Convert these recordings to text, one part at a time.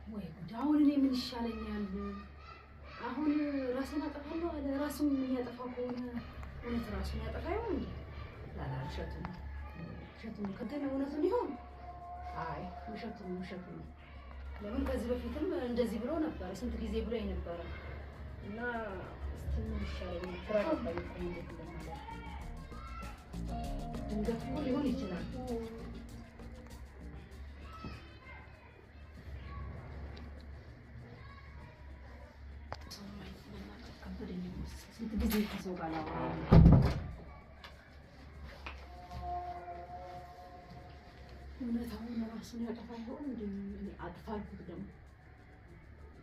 ወይ ጉድ! አሁን እኔ ምን ይሻለኛል? አሁን ራሴን አጠፋለሁ አለ። ራሱን የሚያጠፋ ከሆነ እውነት ራሱን ያጠፋ ይሆን እንዴ? ላላ ውሸቱን ነው፣ ውሸቱን ነው። ግን እውነቱን ይሆን? አይ ውሸቱን ነው፣ ውሸቱን ነው። ለምን ከዚህ በፊትም እንደዚህ ብሎ ነበረ፣ ስንት ጊዜ ብሎ ነበረ። እና እስቲ ምን ይሻለኛል? ግራ ገባኝ እኮ እንዴት እንደማደርግ። ድንገት እኮ ሊሆን ይችላል። ከበደኝ። ስንት ጊዜ ከሰው ጋር ላወራ እውነት አሁን ራሱን ያጠፋ ይሆን እንዴ? እኔ አጥፋ አልኩት። ደግሞ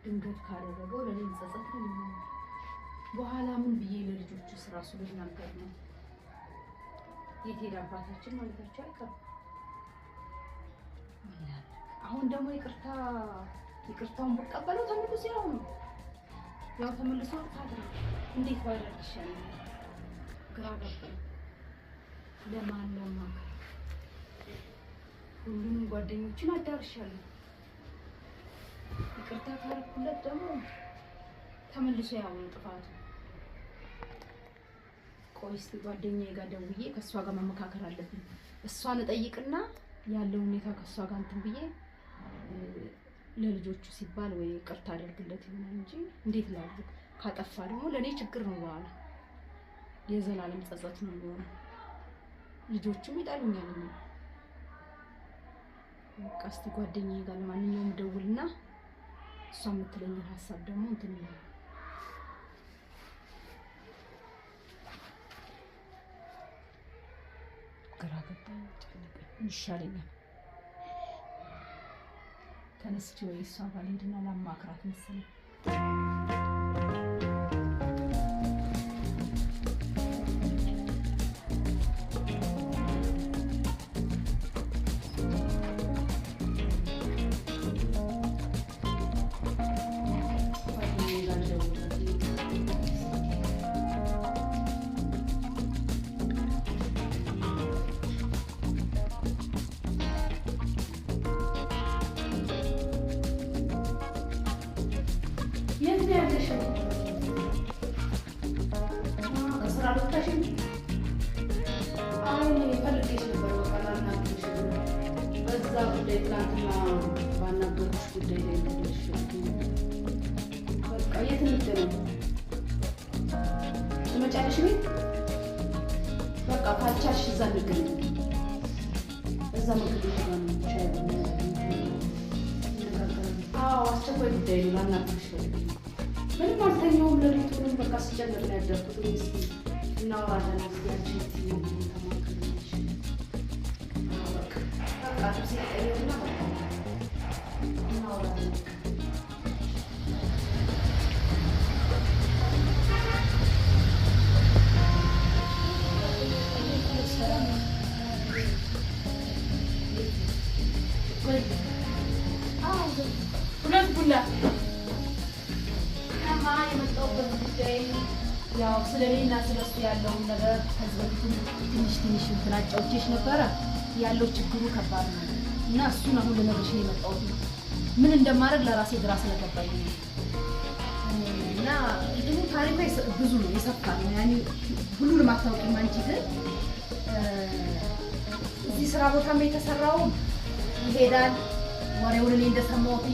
ድንገት ካደረገው ለእኔም ጸጸት ነው የሚሆነው። በኋላ ምን ብዬ ለልጆቹ እራሱ ልናገር ነው? የት ሄደ አባታችን ማለታቸው አይቀርም። ምን ላድርግ? አሁን ደግሞ ይቅርታ ይቅርታውን ብቀበለው ተመልሶ ያው ነው፣ ያው ተመልሶ ጥፋት ነው። እንዴት ባደርግ ይሻለኛል? ግራ ገባኝ። ለማን ለማከር? ሁሉንም ጓደኞችን አዳርሻለሁ። ይቅርታ ካረኩለት ደግሞ ተመልሶ ያው ነው ጥፋቱ። ቆይ እስኪ ጓደኛዬ ጋር ደውዬ ከእሷ ጋር መመካከር አለብኝ። እሷን እጠይቅና ያለው ሁኔታ ከእሷ ጋር እንትን ብዬ ለልጆቹ ሲባል ወይ ይቅርታ አደርግለት ይሆናል እንጂ እንዴት ላድርግ? ካጠፋ ደግሞ ለእኔ ችግር ነው። በኋላ የዘላለም ጸጸት ነው የሚሆነው። ልጆቹም ይጠሉኛል። እኔ በቃ እስኪ ጓደኛዬ ጋር ለማንኛውም ደውልና እሷ የምትለኝን ሀሳብ ደግሞ እንትን ይላል። ግራ ገባኝ፣ ጨነቀኝ። ምን ይሻለኛል? ተነስቼ ወይ እሷ ጋር ልሂድና ላማክራት መሰለኝ። ጓደኛዬ ጋር ልደውል። የት ነው ያለሽው? ከስራ አልወጣሽም? አይ እኔ ፈልጌሽ ነበር። በቃ ላናግርሽ ነው። በዛ ጉዳይ ትናንትና ባናገርኩሽ ጉዳይ ላይ ልደርሽ። በቃ የት እንገናኝ? ትመጫለሽ ቤት? በቃ ካልቻልሽ እዛ እንገናኝ። እዛ ምግብ ቤት ጋር ነው ሻይ ቡና እንነጋገራለን። አዎ አስቸኳይ ጉዳይ ነው፣ ላናግርሽ ፈልጌ ነው። ምንም አልተኛውም። ሌሊቱንም በቃ ስጨነቅ ነው ያደርኩት። እስኪ እናወራለን። እስኪ አንቺ ተማክረሽ። በቃ በቃ ልብሴ ቀይርና በቃ እናወራለን። ሁለት ቡና እና የመጣሁበት ጉዳይ ያው ስለ እኔና ስለ እሱ ያለውን ነገር ከዚህ በፊትም ትንሽ ትንሽ እንትን አጫውቼሽ ነበረ። ያለው ችግሩ ከባድ ነው እና እሱን አሁን ልነግርሽ ነው የመጣሁት። ምን እንደማደርግ ለራሴ ግራ ስለገባኝ ነው። እና እንትኑ ታሪኩ ብዙ ነው፣ የሰፋ ነው። ያኔ ሁሉንም አታውቂም አንቺ ግን እዚህ ስራ ቦታም የተሰራው ይሄዳል። ወሬውን እኔ እንደሰማሁት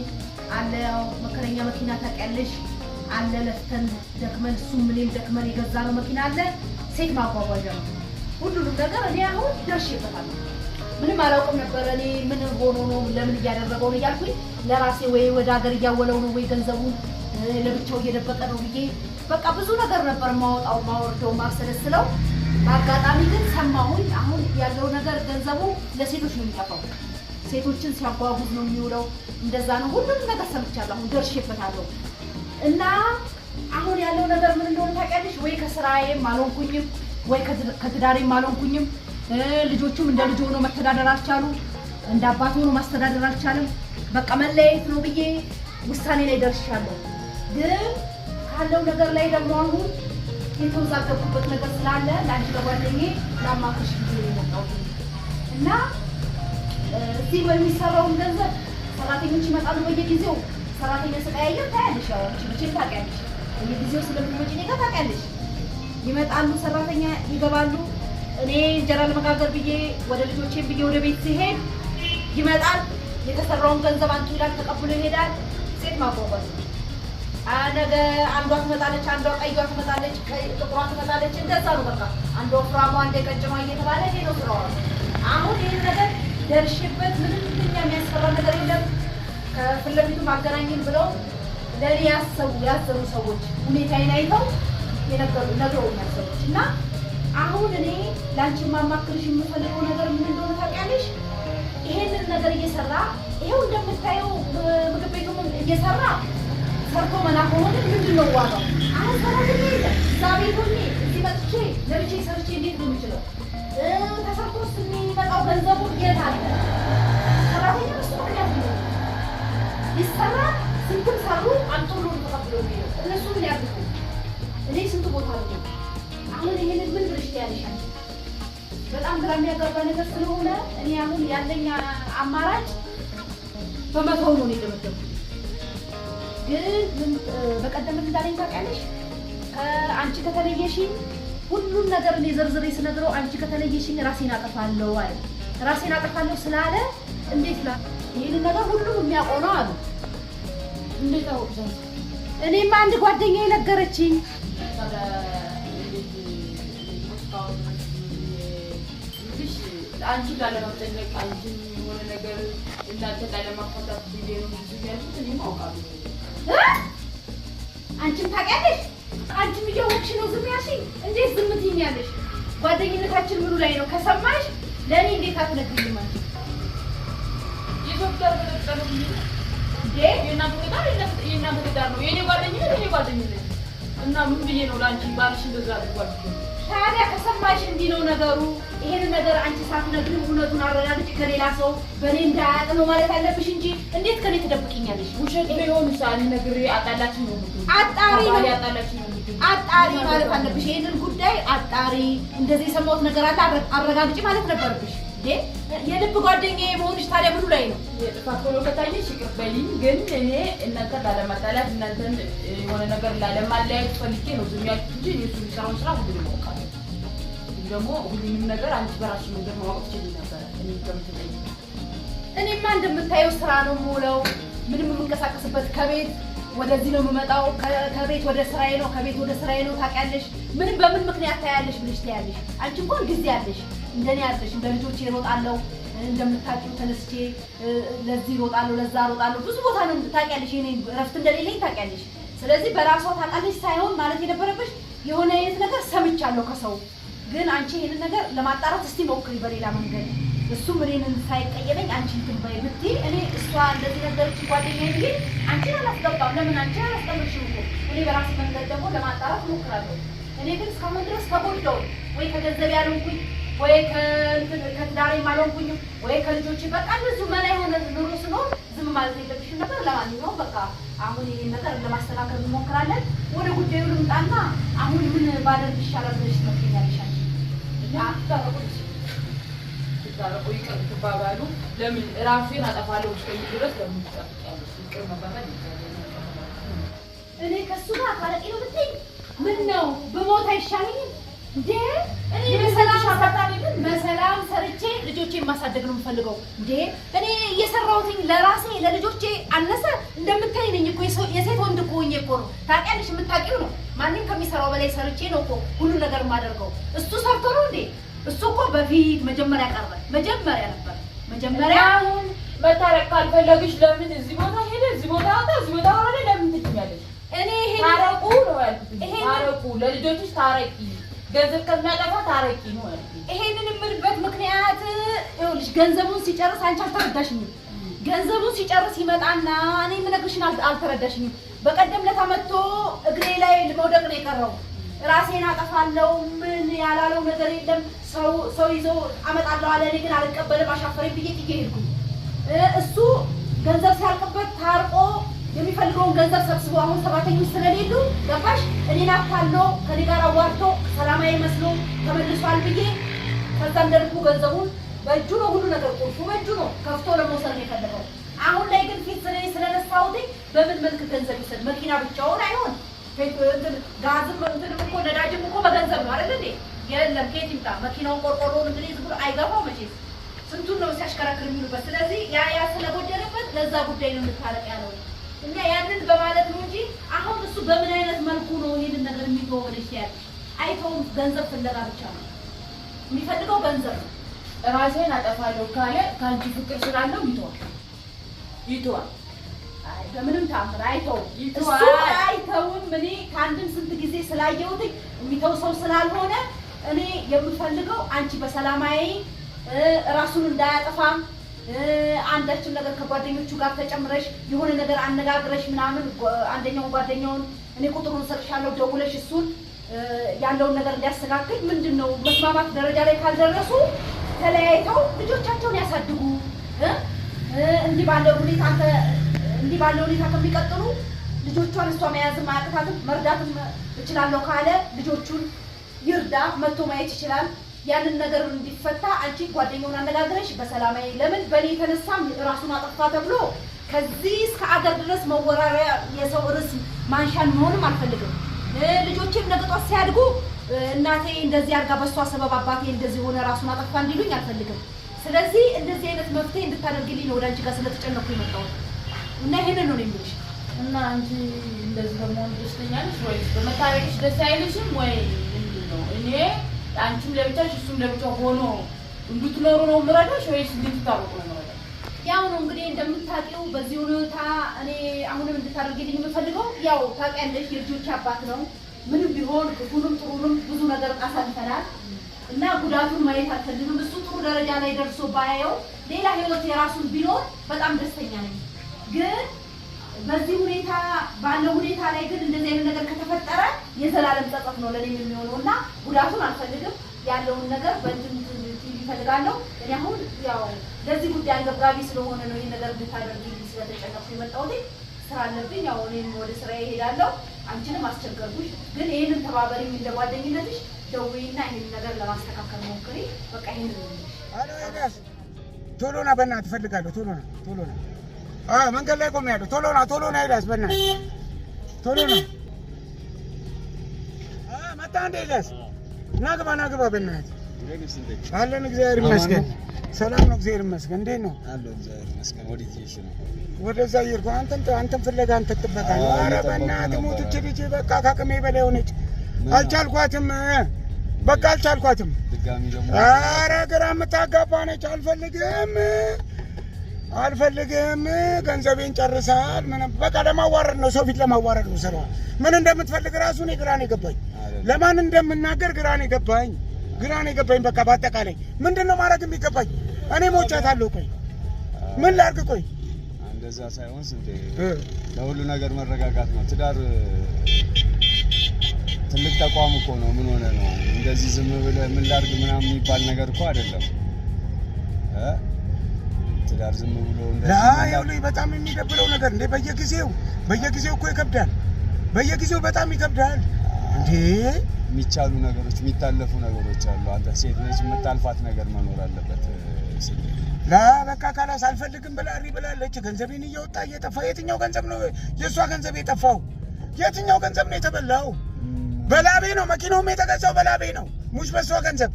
አለ። ያው መከረኛ መኪና ታውቂያለሽ አለ። ለፍተን ደክመን እሱም እኔም ደክመን የገዛነው መኪና አለ። ሴት ማጓጓዣ ነው። ሁሉንም ነገር እኔ አሁን ደርሼበታለሁ። ምንም አላውቅም ነበረ። እኔ ምን ሆኖ ነው ለምን እያደረገው ነው እያልኩኝ ለራሴ ወይ ወደ ሀገር እያወለው ነው ወይ ገንዘቡን ለብቻው እየደበቀ ነው ብዬ በቃ ብዙ ነገር ነበር ማወጣው ማወርደው ማብሰለስለው። በአጋጣሚ ግን ሰማሁኝ። አሁን ያለው ነገር ገንዘቡ ለሴቶች ነው የሚጠፋው። ሴቶችን ሲያጓጉዝ ነው የሚውለው። እንደዛ ነው። ሁሉንም ነገር ሰምቻለሁ። አሁን ደርሼበታለሁ። እና አሁን ያለው ነገር ምን እንደሆነ ታውቂያለሽ ወይ? ከስራዬም አልሆንኩኝም ወይ ከትዳሬም አልሆንኩኝም። ልጆቹም እንደ ልጅ ሆኖ መተዳደር አልቻሉም። እንደ አባት ሆኖ ማስተዳደር አልቻለም። በቃ መለያየት ነው ብዬ ውሳኔ ላይ ደርሻለሁ። ግን ካለው ነገር ላይ ደግሞ አሁን የተወዛገብኩበት ነገር ስላለ ለአንቺ ለጓደኛዬ ላማክርሽ ብዬ ነው የመጣሁት። እና እዚህ በሚሰራውን ገንዘብ ስራ ሰራተኞች ይመጣሉ በየጊዜው። ሰራተኛ ስቀያየር ታያለሽ። ያው አንቺ መቼም ታውቂያለሽ፣ በየጊዜው ስለምትመጪ እኔ ጋር ታውቂያለሽ። ይመጣሉ፣ ሰራተኛ ይገባሉ። እኔ እንጀራ ለመጋገር ብዬ ወደ ልጆቼም ብዬ ወደ ቤት ሲሄድ ይመጣል። የተሰራውን ገንዘብ አንቱ ይላል፣ ተቀብሎ ይሄዳል። ሴት ማጓጓዝ ነው። ነገ አንዷ ትመጣለች፣ አንዷ ቀይዋ ትመጣለች፣ ጥቁሯ ትመጣለች። እንደዛ ነው በቃ። አንዷ ወፍራሟ፣ አንዴ ቀጭኗ እየተባለ ይሄ ነው ስራዋ። አሁን ይህን ነገር ደርሼበት ምንም እኛ የሚያስፈራ ነገር የለም። ከፊት ለፊቱ ማገናኝን ብለው ለእኔ ያሰቡ ያዘኑ ሰዎች ሁኔታዬን አይተው የነገሩ ነግረውኛል ሰዎች። እና አሁን እኔ ለአንቺ ማማክርሽ የምፈልገው ነገር ምን እንደሆነ ታውቂያለሽ? ይሄንን ነገር እየሰራ ይሄው እንደምታየው ምግብ ቤቱም እየሰራ ሰርቶ መና ከሆነ ምንድን ነው ዋጋው? አሁን ሰራተኛ የለም። እዛ ቤት ሆኜ እዚህ መጥቼ ለብቻዬ ሰርቼ እንዴት ነው የምችለው? ተሰርቶስ የሚመጣው ገንዘቡ የት አለ? ሰራተኛ በሱ ምክንያት ነው ይሰራ። ስንትም ሰሩ አምጡ ብሎ ነው ተቀብሎ የሚሄደው። እነሱ ምን ያድርጉ? እኔ ስንት ቦታ ነው አሁን ይሄንን ምን ብለሽ ትያለሽ አንቺ? በጣም ግራ የሚያጋባ ነገር ስለሆነ እኔ አሁን ያለኝ አማራጭ በመተው ነው እኔ የደመደምኩት። ግን ምን በቀደም ምን እንዳለኝ ታውቂያለሽ? አንቺ ከተለየሽኝ ሁሉን ነገር እኔ ዘርዝሬ ስነግረው አንቺ ከተለየሽኝ ራሴን አጠፋለሁ አለ። ራሴን አጠፋለሁ ስላለ እንዴት ላ ይሄንን ነገር ሁሉም የሚያውቀው ነው አሉ። እንዴት አወቅሽ አንቺ? እኔማ አንድ ጓደኛዬ ነገረችኝ። ታዲያ እንዴት እስካሁን እንግዲህ አንቺን ላለመጨነቅ አንቺን የሆነ ነገር እናንተ ላለማፋታት ብዬ ነው እንጂ ዝም ያልኩት እኔም አውቃለሁ። እ? አንቺም ታውቂያለሽ? አንቺም እያወቅሽ ነው ዝም ያልሽኝ? እንዴት ዝም ትይኛለሽ? ጓደኝነታችን ምኑ ላይ ነው? ከሰማሽ ለእኔ እንዴት አትነግሪኝም አንቺ? የሰው ትዳር መጠጥ ነው ብዬ ነው። እንዴ የእናንተ ትዳር የእናንተ ትዳር ነው። የእኔ ጓደኝነት የእኔ ጓደኝነት እና ምን ብዬ ነው ለአንቺ ባልሽ እንደዛ አድርጓል ብዬ ነው? ታዲያ ከሰማሽ እንዲህ ነው ነገሩ። ይሄን ነገር አንቺ ሳትነግሪው እውነቱን አረጋግጪ ከሌላ ሰው በእኔ እንዳያውቅ ነው ማለት ያለብሽ እንጂ እንዴት ከኔ ትደብቂኛለሽ? ውሸት ቢሆን እኔ ነግሬ አጣላችኝ ነው የምትይው። አጣሪ ነው። ከባሌ አጣላችኝ ነው የምትይው። አጣሪ ማለት አለብሽ። ይሄንን ጉዳይ አጣሪ፣ እንደዚህ የሰማሁት ነገር አለ አረጋግጪ ማለት ነበረብሽ። እንዴ የልብ ጓደኛዬ መሆንሽ ታዲያ ምኑ ላይ ነው? የጥፋት ሆኖ ከታየሽ ይቅር በይኝ። ግን እኔ እናንተን ላለማጣላት እናንተን የሆነ ነገር ላለማለያየት ፈልጌ ነው ዝም ያልኩት እንጂ እኔ እሱ የሚሰራውን ስራ ሁሉንም አውቃለሁ። ግን ደግሞ ሁሉንም ነገር አንቺ በራስሽ መንገድ ማወቅ ትችሊ ነበረ እኔ ከምትጠይቂ። እኔማ እንደምታየው ስራ ነው የምውለው። ምንም የምንቀሳቀስበት ከቤት ወደዚህ ነው የምመጣው፣ ከቤት ወደ ስራዬ ነው፣ ከቤት ወደ ስራዬ ነው። ታውቂያለሽ፣ ምንም በምን ምክንያት ታያለሽ ብለሽ ታያለሽ። አንቺ እንኳን ጊዜ አለሽ፣ እንደኔ አለሽ። እንደ ልጆቼ እሮጣለሁ፣ እንደምታውቂው ተነስቼ ለዚህ እሮጣለሁ፣ ለዛ እሮጣለሁ። ብዙ ቦታ ነው ታውቂያለሽ፣ የእኔ እረፍት እንደሌለኝ ታውቂያለሽ። ስለዚህ በራሷ ታውቃለች ሳይሆን ማለት የነበረብሽ የሆነ አይነት ነገር ሰምቻለሁ ከሰው። ግን አንቺ ይሄንን ነገር ለማጣራት እስቲ ሞክሪ በሌላ መንገድ። እሱም እኔን ሳይቀየመኝ አንቺ እንትን በይ ብትይ እኔ እሷ እንደዚህ ነገረች ጓደኛዬ ብዬ አንቺን አላስገባም። ለምን አንቺን አላስቀምጥሽም እኮ እኔ በራሴ መንገድ ደግሞ ለማጣራት እሞክራለሁ። እኔ ግን እስካሁን ድረስ ተጎዳሁ ወይ ከገንዘብ ያልሆንኩኝ ወይ ከእንትን ከትዳሬም አልሆንኩኝም ወይ ከልጆቼ በቃ እንደዚሁ መላ የሆነ ኑሮ ስኖር ዝም ማለት የለብሽም ነበር። ለማንኛውም በቃ አሁን ይሄን ነገር ለማስተካከል እንሞክራለን። ወደ ጉዳዩ ልምጣና አሁን ምን ባደርግ ይሻላል ብለሽ ትመክሪኛለሽ አንቺ? እና ትታረቁ ትታረቁ ይቅር ትባባሉ። ለምን ራሴን አጠፋለሁ እስከሚል ድረስ ለምን ትጠብቂያለሽ? ይቅር መባባል ይቻላል። እኔ ከእሱ ጋር ታረቂ ነው ብትይ ምን ነው ብሞት አይሻለኝም እንዴ? እኔ በሰላም ሰርቼ ልጆቼን ማሳደግ ነው የምፈልገው። እንዴ እኔ እየሰራሁትኝ ለራሴ ለልጆቼ አነሰ? እንደምታይ ነኝ እኮ የሴት ወንድ እኮ ሆኜ እኮ ነው። ታውቂያለሽ፣ የምታውቂው ነው። ማንም ከሚሰራው በላይ ሰርቼ ነው እኮ ሁሉ ነገር የማደርገው። እሱ ሰርቶ ነው እንዴ? እሱ እኮ በፊት መጀመሪያ ቀረበ መጀመሪያ ነበር መጀመሪያ አሁን መታረቅ ካልፈለግሽ ለምን እዚህ ቦታ ሄደ፣ እዚህ ቦታ ወጣ፣ እዚህ ቦታ ወረደ ለምን ትይኛለሽ? እኔ ይሄን ታረቁ ነው ያልኩት። ታረቁ፣ ለልጆችሽ ታረቂ፣ ገንዘብ ከሚያጠፋ ታረቂ ነው ያልኩት። ይሄንን የምልበት ምክንያት ይኸውልሽ፣ ገንዘቡን ሲጨርስ አንቺ አልተረዳሽኝም። ገንዘቡን ሲጨርስ ይመጣና እኔ የምነግርሽን አልተረዳሽኝም። በቀደም ለታ መጥቶ እግሬ ላይ መውደቅ ነው የቀረው። ራሴን አጠፋለሁ ምን ያላለው ነገር የለም። ሰው ሰው ይዞ አመጣለሁ አለ። እኔ ግን አልቀበልም አሻፈረኝ ብዬ ጥዬ ሄድኩኝ። እሱ ገንዘብ ሲያልቅበት ታርቆ የሚፈልገውን ገንዘብ ሰብስቦ አሁን ሰራተኞች ስለሌሉ ገባሽ፣ እኔን አታሎ ከኔ ጋር አዋርቶ ሰላማዊ መስሎ ተመልሷል ብዬ ከዛ እንደልኩ ገንዘቡን በእጁ ነው ሁሉ ነገር ቁልፉ በእጁ ነው ከፍቶ ለመውሰድ ነው የፈለገው። አሁን ላይ ግን ፊት በምን መልክ ገንዘብ ይሰጥ? መኪና ብቻውን አይሆን፣ ጋዝም እንትንም እኮ ነዳጅም እኮ በገንዘብ ነው አይደል እንዴ? የለም ከየት ይምጣ? መኪናውን ቆርቆሮውን እንግዲህ ዝም ብሎ አይገባው መቼስ ስንቱን ነው ሲያሽከረክር የሚሉበት። ስለዚህ ያ ስለጎደለበት ለዛ ጉዳይ ነው እንታረቅ ያለው እና ያንን በማለት ነው እንጂ አሁን እሱ በምን አይነት መልኩ ነው ይሄንን ነገር የሚተወው ብለሽ ያለሽ? አይተውም። ገንዘብ ፍለጋ ብቻ ነው የሚፈልገው፣ ገንዘብ ነው። ራሴን አጠፋለሁ ካለ ከአንቺ ፍቅር ስላለው ይተዋል፣ ይተዋል። አይ በምንም ተአምር አይተውም። እሱ አይተውም። እኔ ከአንድም ስንት ጊዜ ስላየሁት የሚተው ሰው ስላልሆነ እኔ የምፈልገው አንቺ በሰላማዊ ራሱን እንዳያጠፋም አንዳችም ነገር ከጓደኞቹ ጋር ተጨምረሽ የሆነ ነገር አነጋግረሽ ምናምን አንደኛውን ጓደኛውን እኔ ቁጥሩን እሰጥሻለሁ ደውለሽ እሱን ያለውን ነገር እንዲያስተካክል ምንድን ነው መስማማት ደረጃ ላይ ካልደረሱ ተለያይተው ልጆቻቸውን ያሳድጉ። እንዲህ ባለው ሁኔታ አንተ እንዲህ ባለው ሁኔታ ከሚቀጥሉ ልጆቿን እሷ መያዝም አያቅታትም፣ መርዳትም እችላለሁ ካለ ልጆቹን ይርዳ፣ መጥቶ ማየት ይችላል። ያንን ነገር እንዲፈታ አንቺ ጓደኛውን አነጋግረሽ በሰላማዊ ለምን በእኔ የተነሳም ራሱን አጠፋ ተብሎ ከዚህ እስከ አገር ድረስ መወራሪያ የሰው ርዕስ ማንሻን መሆንም አልፈልግም። ልጆቼም ነገ ጧት ሲያድጉ እናቴ እንደዚህ አድርጋ በእሷ ሰበብ አባቴ እንደዚህ ሆነ ራሱን አጠፋ እንዲሉኝ አልፈልግም። ስለዚህ እንደዚህ አይነት መፍትሄ እንድታደርግልኝ ነው ወደ አንቺ ጋር ስለተጨነኩ የመጣሁት እና ይሄንን ነው የምልሽ። እና አንቺ እንደዚህ በመሆን ደስተኛ ነሽ ወይስ በመታረቅሽ ደስ አይልሽም ወይ ምንድን ነው? እኔ አንቺም ለብቻሽ እሱም ለብቻው ሆኖ እንድትኖሩ ነው የምረዳሽ ወይስ እንድትታረቁ ነው የምረዳሽ? ያው ነው እንግዲህ እንደምታውቂው በዚህ ሁኔታ እኔ አሁንም እንድታደርግልኝ የምፈልገው ያው ታውቂያለሽ የልጆች አባት ነው። ምንም ቢሆን ክፉንም ጥሩንም ብዙ ነገር አሳልፈናል እና ጉዳቱን ማየት አልፈልግም። እሱ ጥሩ ደረጃ ላይ ደርሶ ባየው ሌላ ህይወት የራሱን ቢኖር በጣም ደስተኛ ነኝ። ግን በዚህ ሁኔታ ባለው ሁኔታ ላይ ግን እንደዚህ አይነት ነገር ከተፈጠረ የዘላለም ጸጸት ነው ለእኔም የሚሆነው እና ጉዳቱን አልፈልግም። ያለውን ነገር በእንትን እፈልጋለሁ። እኔ አሁን ያው ለዚህ ጉዳይ አንገብጋቢ ስለሆነ ነው ይሄን ነገር እንድታደርጊልኝ ስለተጨነቅኩ የመጣሁት። ስራ አለብኝ፣ ያው እኔም ወደ ስራዬ እሄዳለሁ። አንቺንም አስቸገርኩሽ፣ ግን ይሄንን ተባበሪኝ እንደ ጓደኝነትሽ ደውዪና ይሄንን ነገር ለማስተካከል ሞክሪ። በቃ ይሄንን ነው የምልሽ። አሎ ኤልያስ፣ ቶሎ ና በእናትህ እፈልጋለሁ። ቶሎ ና፣ ቶሎ ና። አዎ መንገድ ላይ ቆሜያለሁ። ቶሎ ና፣ ቶሎ ና ኤልያስ፣ በእናትህ ቶሎ ና። አዎ መጣ እንደ ኤልያስ፣ ና ግባ፣ ና ግባ በእናትህ። አለን እግዚአብሔር ይመስገን፣ ሰላም ነው እግዚአብሔር ይመስገን። እንዴት ነው? አለሁ እግዚአብሔር ይመስገን። ወዴት እየሄድሽ ነው? ወደዛ እየሄድኩ አንተን ፍለጋ አንተን ጥበቃ ነው። ኧረ በእናትህ ሞትች ልጅ በቃ ከአቅሜ በላይ ሆነች። አልቻልኳትም፣ በቃ አልቻልኳትም። ድጋሚ ደግሞ ኧረ ግራ የምታጋባ ነች። አልፈልግም፣ አልፈልግም። ገንዘቤን ጨርሳል። ምንም በቃ ለማዋረድ ነው፣ ሰው ፊት ለማዋረድ ነው ስራዋ። ምን እንደምትፈልግ ራሱ እኔ ግራ ነው የገባኝ። ለማን እንደምናገር ግራ ነው የገባኝ፣ ግራ ነው የገባኝ። በቃ በአጠቃላይ ምንድን ነው ማድረግ የሚገባኝ? እኔ ሞቻታለሁ። ቆይ ምን ላድርግ? ቆይ እንደዛ ሳይሆን ስንቴ ለሁሉ ነገር መረጋጋት ነው። ትዳር ትልቅ ተቋም እኮ ነው። ምን ሆነ ነው እንደዚህ ዝም ብለህ ምን ላድርግ ምናምን የሚባል ነገር እኮ አይደለም። ትዳር ዝም ብሎ እንደዚህ በጣም የሚደብረው ነገር እንዴ! በየጊዜው በየጊዜው እኮ ይከብዳል። በየጊዜው በጣም ይከብዳል እንዴ! የሚቻሉ ነገሮች የሚታለፉ ነገሮች አሉ። አንተ ሴት ነች፣ የምታልፋት ነገር መኖር አለበት። ላ በቃ ካላስ አልፈልግም ብላ እሪ ብላለች። ገንዘቤን እየወጣ እየጠፋ የትኛው ገንዘብ ነው የእሷ ገንዘብ የጠፋው? የትኛው ገንዘብ ነው የተበላው? በላቤ ነው መኪናውም የተገዛው በላቤ ነው። ሙሽ በእሷ ገንዘብ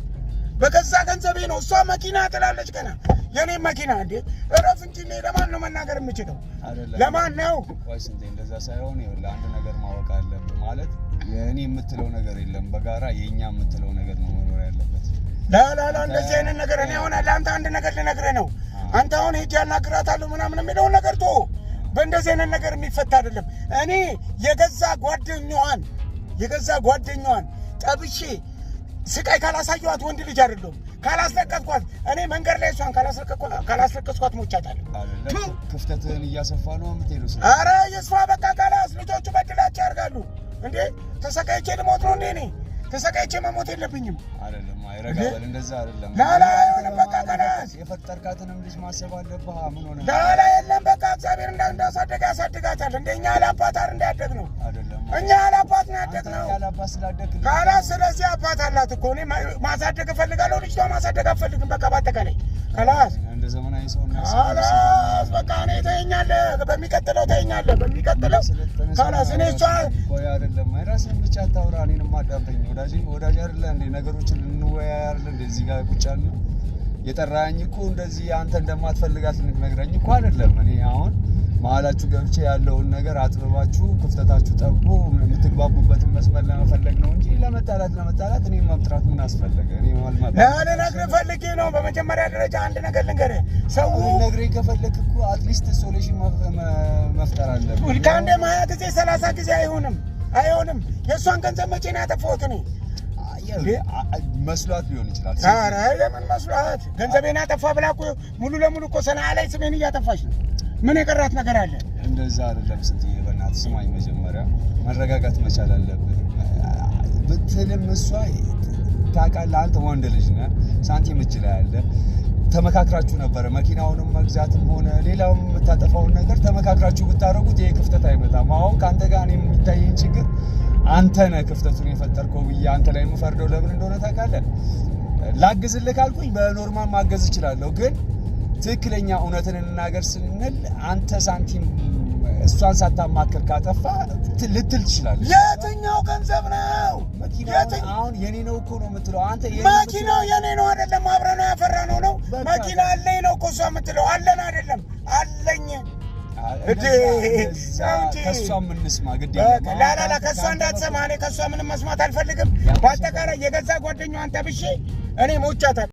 በገዛ ገንዘቤ ነው። እሷ መኪና ትላለች ገና የኔ መኪና እንዴ! እረፍ እንጂ። እኔ ለማን ነው መናገር የምችለው? ለማን ነው? ቆይ ስንቴ እንደዛ ሳይሆን ይኸውልህ አንድ ነገር ማወቅ አለብህ። ማለት የእኔ የምትለው ነገር የለም፣ በጋራ የእኛ የምትለው ነገር ነው መኖር ያለበት። ላላላ እንደዚህ አይነት ነገር እኔ አሁን ለአንተ አንድ ነገር ልነግርህ ነው። አንተ አሁን ሄጄ አናግራታለሁ ምናምን የሚለውን ነገር ቶ በእንደዚህ አይነት ነገር የሚፈታ አይደለም። እኔ የገዛ ጓደኛዋን ጠብሼ ስቃይ ካላሳየኋት ወንድ ልጅ አይደለሁም። ካላስለቀስኳት እኔ መንገድ ላይ እሷን ካላስለቀስኳት ሞቻታለሁ። ክፍተትህን እያሰፋ ነው የምትሄደው። ኧረ ይስፋ በቃ ካላስ ልጆቹ በድላቸው ያደርጋሉ እንዴ። ተሰቃይቼ ልሞት ነው እንዴ? እኔ ተሰቃይቼ መሞት የለብኝም። አይደለም አይረጋ በል እንደዛ አይደለም። ላላ አይሆንም በቃ ካላስ የፈጠርካትንም ልጅ ማሰብ አለብህ። ምን ሆነ? ላላ የለም በቃ እግዚአብሔር እንዳሳደገ ያሳድጋታል። እንደኛ ያለ አባት እንዳያደግ ነው አይደለም። እኛ ያለ አባት ነው ያደግነው። ያለ አባት ስላደግክ ካላስ ስለዚህ አባት አላት እኮ። እኔ ማሳደግ እፈልጋለሁ፣ ልጅቷ ማሳደግ አትፈልግም። በቃ በአጠቃላይ ካላስ እንደ ዘመናዊ ሰው እና ካላስ خلاص በቃ እኔ ተይኛለህ፣ በሚቀጥለው ተይኛለህ፣ በሚቀጥለው خلاص እኔ እሷ ቆይ አይደለም፣ ራስህን ብቻ አታውራ፣ እኔንም አዳምጠኝ። ወዳጄ ወዳጄ አይደለ እንዴ? ነገሮችን እንወያይ አይደለ እንዴ? እዚህ ጋር ቁጭ ያልነው የጠራኸኝ እኮ እንደዚህ አንተ እንደማትፈልጋት ልትነግረኝ እኮ አይደለም። እኔ አሁን መሀላችሁ ገብቼ ያለውን ነገር አጥብባችሁ ክፍተታችሁ ጠቦ የምትግባቡበትን መስመር ለመፈለግ ነው እንጂ ለመጣላት ለመጣላት እኔ መጥራት ምን አስፈለገ? እኔ ማልማት ልነግርህ ፈልጌ ነው። በመጀመሪያ ደረጃ አንድ ነገር ልንገርህ፣ ሰው ነግሬ ከፈለክ እኮ at least solution መፍጠር አለብህ። ከአንዴም 20 ጊዜ 30 ጊዜ አይሆንም፣ አይሆንም። የእሷን ገንዘብ መቼ ነው ያጠፋሁት እኔ? መስሏት ሊሆን ይችላል። ኧረ የምን መስሏት? ገንዘቤን አጠፋ ብላ እኮ ሙሉ ለሙሉ እኮ ሰንዓ ላይ ስሜን እያጠፋች ነው። ምን የቀራት ነገር አለ? እንደዛ አይደለም ስንትዬ፣ በእናትህ ስማኝ። መጀመሪያ መረጋጋት መቻል አለብህ። ብትልም እሷ ታውቃለህ፣ አንተ ወንድ ልጅ ነህ፣ ሳንቲም እጅ ላይ አለ። ተመካክራችሁ ነበረ መኪናውንም መግዛትም ሆነ ሌላውም የምታጠፋውን ነገር ተመካክራችሁ ብታደርጉት ይሄ ክፍተት አይመጣም። አሁን ከአንተ ጋር እኔ የሚታየኝ ችግር አንተ ነህ ክፍተቱን የፈጠርከው ብዬ አንተ ላይ የምፈርደው ለምን እንደሆነ ታውቃለህ? ላግዝልህ ካልኩኝ በ normal ማገዝ እችላለሁ፣ ግን ትክክለኛ እውነትን እንናገር ስንል አንተ ሳንቲም እሷን ሳታማክር ካጠፋ ልትል ትችላለህ። የትኛው ገንዘብ ነው? መኪናውን አሁን የኔ ነው እኮ ነው የምትለው አንተ። የኔ መኪናው የኔ ነው አይደለም፣ አብረን ነው ያፈራነው ነው። በቃ። መኪና አለኝ ነው እኮ እሷ የምትለው። አለን አይደለም፣ አለኝ። እንዴ፣ እንጂ። ከእሷ የምንስማ ግድ በቃ የለም። لا لا لا፣ ከእሷ እንዳትሰማ። እኔ ከእሷ ምንም መስማት አልፈልግም። በአጠቃላይ የገዛ ጓደኛዋን ጠብሼ እኔ ሞቻታለሁ።